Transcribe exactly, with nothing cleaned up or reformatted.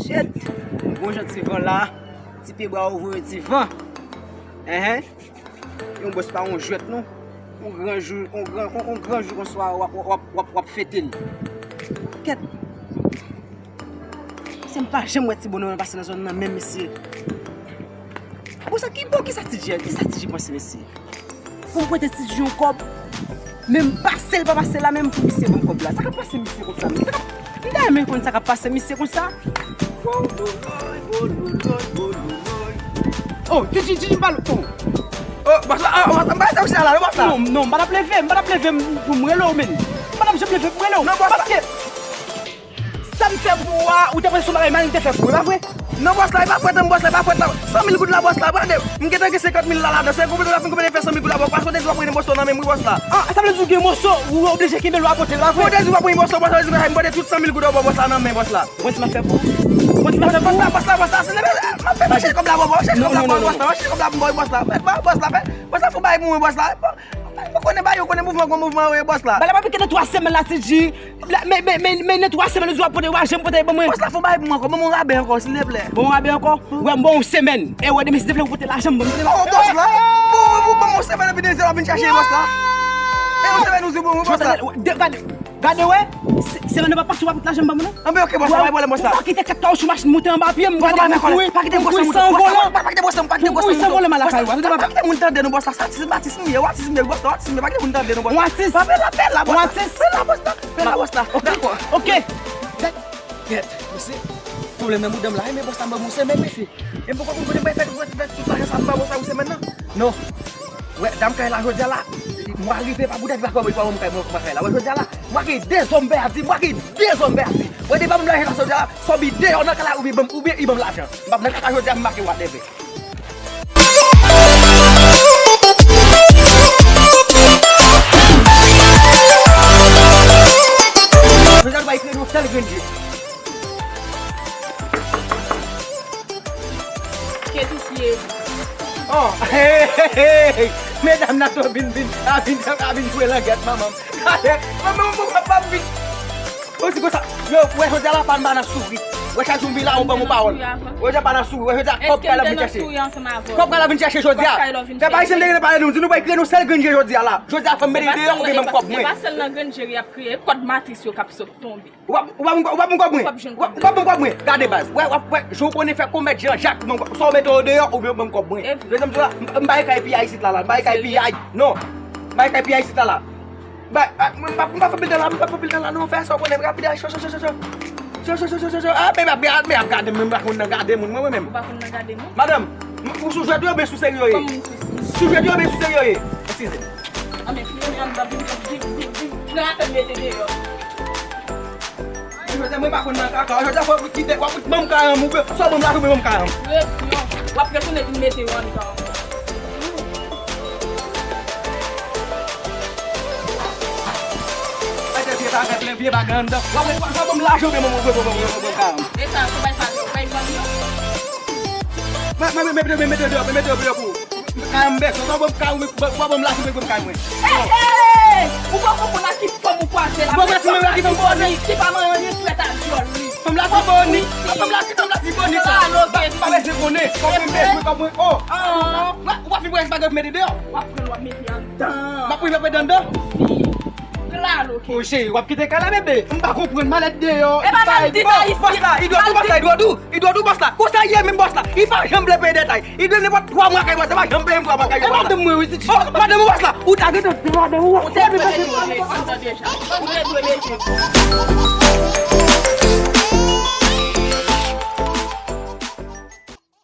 Shit! Bon jan ti van la, ti pye bwa w voye ti van. Enhen. Yon bòs pa yon jwèt non. Yon gran jou, yon gran, yon, yon gran jou konswa w ap, w ap, w ap, w ap fete l. Kèt. Mesye, m pa janm wè ti bonòm nan pase nan zòn nan menm, mesye. Bon, sa ki, bon, kisa Ti Dji, kisa Ti Dji panse, mesye? Pou m prete Ti Dji yon kòb, men m pase l pa pase la, menm pou misye ban m kòb la. Sa k ap pase misye konsa, menm? Sa k ap, m ta renmen konn sa k ap pase misye konsa. Oh, Ti Dji, Ti Dji, m pa l, oh. Oh, bòs la, ah, bòs la, m pa rete osi la, non, bòs la. Non, non, m pa t ap leve, m pa t ap leve m pou m rele w, menm. M pa t ap janm leve pou m rele w. Non, bòs la. Paske Sa m fè pou ou a, ou te panse se yon bagay mal m te fè pou ou, e pa vre? Non, bòs la, e pa frèt, non, bòs la, e pa frèt, non. San mil goud la, bòs la, gade, m gentan gen senkant mil la ladan, se konplete, la fin konplete fè san mil goud la, bòs, paske ou te di w ap pran yon moso nan men m, wi, bòs la. Ah, sa vle di w gen moso, ou oblije kenbe l, w ap pote l, pa vre? Ou te di w ap pran yon moso, bòs la, m pote tout san mil goud an ba w, bòs la, nan men, bòs la. Ou konn sa m ap fè pou ou? Ou konn sa m ap fè pou ou? Bòs la, bòs la, bòs la, se leve, m ap fè, m ap chèche kòb la, bòs, m ap chèche kòb la, bòs la, m ap chèche kòb la pou m ba w, bòs la, bòs la, fè, bòs la, fè, bòs la, fè yon bagay pou mwen, bòs la. Ou konnen ba yo, konnen mouvman, konnen mouvman yo ye, bòs la. Bagay la pa pike nan twa semèn la, Ti Dji. La, men, men, men, men nan twa semèn, ou di w ap pote, ou pa janm pote ban mwen. Bòs la, fè yon bagay pou mwen ankò, ban mwen yon rabè ankò, silvouplè. Ban yon rabè ankò? Wè, m ba w yon semèn. E wè, demen, si Dye vle, ou pote lajan m ban mwen. Oh, bòs la. Bon, ou ban mwen yon semèn, epi dezyèm, w ap vin chache, bòs la. E yon semèn, ou di bon, bòs la. Gade, gade, wè, se, semèn nan pa pase, w ap pote lajan m ban mwen, non? Anben, oke, bòs la, pa gen pwoblèm, bòs la. Ou pa kite kat kawouchou machin moute anba pye m, bòs la, pa fè kouri, pa kite bòs la, pa kite bòs la, pa kite bòs la, pa kite bòs la, pa kite moun tande nou, bòs la, sa atis, atis m ye, atis m ye, bòs la, atis m ye, bòs la, atis m ye, bòs la, atis. Fè la, fè la, bòs la, fè la, bòs la, fè la, bòs la, dakò. Oke. Gèt, mesye, pwoblèm nan bouda m la, men bòs la, m ban m yon semèn, mesye. E m poko konn kote m pral fè tout, tout lajan sa m ba bòs la yon semèn nan. Non. Wè, dam kay la jodi a la, mwen rive pa bouda, li pa kwè mwen, li pa wè mwen kay, mwen kay la. Wè, jodi a la, mwen gen de zòm vèdi, mwen gen de zòm vèdi. Wè, depi m lajan la jodi a la, sòbi deyò nan kay la, oubyen ban m, oubyen li ban m lajan. M p ap nan kay la jodi a, m make whatever. Jodi a, nou va ekri yon sèl grenn je. Kèt ou pye. Oh, hey, hey, hey, hey. Medam nan tou vin, vin, a vin, a vin jwe langèt manman m. Gade, manman m, manman m ap vin. Osi konsa, yo, wè, jodi a la pa, pa nan souri. Wè, chak jou m vin la, ou ban m yon pawòl. Wè, jodi a pa nan souri. Wè, jodi a kòb kay la vin chèche. Kòb kay la vin chèche jodi a. Fè pa isanm de pale nou, di nou pa ekri nou sèl grenn je jodi a la. Jodi a fò m mete deyò oubyen ban m kòb mwen. E pa sèl nan grenn je y ap kriye, kòd matris yo k ap sot tonbe. Ou pa, ou pa ban m kòb mwen. Ou pa ban m kòb mwen. Gade baz. Wè, w ap wè, jan w konnen fè komèt Jean Jacques, ban m kòb. Swa w mete yo deyò oubyen ban m kòb mwen. Dezyèm jou la, m, m pa gen kay piyay isit la, la. M pa gen kay piyay. Non. M pa gen kay piyay isit la, la. Ba, a, m pa, m pa fè pil tan la, m pa fè pil tan la, non, fè sa w konnen, rapid, cho, cho, cho, cho, cho. Cho, cho, cho, cho, cho, cho. A, men ap, men ap gade m, men m pa konn nan gade moun, mwen, mwen menm. Ou pa konn nan gade moun? Madanm, m, ou sou jwèt yo, oubyen sou serye yo ye? Sou jwèt yo, oubyen sou serye yo ye? Eskize. A, men, fye, men, an, vin, vin, vin, vin, pran afè m mete deyò. Jodi a, mwen pa konn nan kaka. Jodi a, fò w kite, w ap ban m karan m, oubyen, swa w ban m lajan, oubyen ban m karan m. Presyon. W ap retounen vin mete yo anndan ankò. Mete vye bagay, plen vye bagay anndan. W ap, w ap, w ap ban m lajan, oubyen ban m, oubyen ban m, oubyen ban m karan m. E sa, se bay sa, se bay vann yo. Mwen, mwen, mwen, mete, mete, mete, mete, mete, mete, mete, Kay mwen bezwen, w ap ban m kay mwen, w ap ban m lajan pou m kay mwen. Hey, hey! Ou poko konn ak ki fanm ou kwaze la. Ou poko konn ak ki fanm ou kwaze. Ki pa manyen anyen frèt ak dyòl li. Fanm la se Boni. Fanm la, fanm la se Boni sa. M pa bezwen konnen. Kòb mwen bezwen, kòb mwen, oh. Ou pa fin pran bagay mete deyò. W ap pran l, w ap mete anndan. M ap pran l, m ap mete anndan. Klalo. Oh, cheri, w ap kite kay la, bebe? M pa konprann, malèt deyò. E pa malèt deyò. Bòs la, Idwòdou, bòs la, Idwòdou. Idwòdou, bòs la. Konsa ye menm, bòs la. Li pa janm vle peye dètay. Li dwe nenpòt twa mwa kay bòs la. Li pa janm peye m twa mwa kay bòs la. E madanm mwen, wi, ti. Oh, madanm ou, bòs la. Ou ta gentan di madanm ou. Ou te dwe mete l anndan deja. Ou te dwe mete l.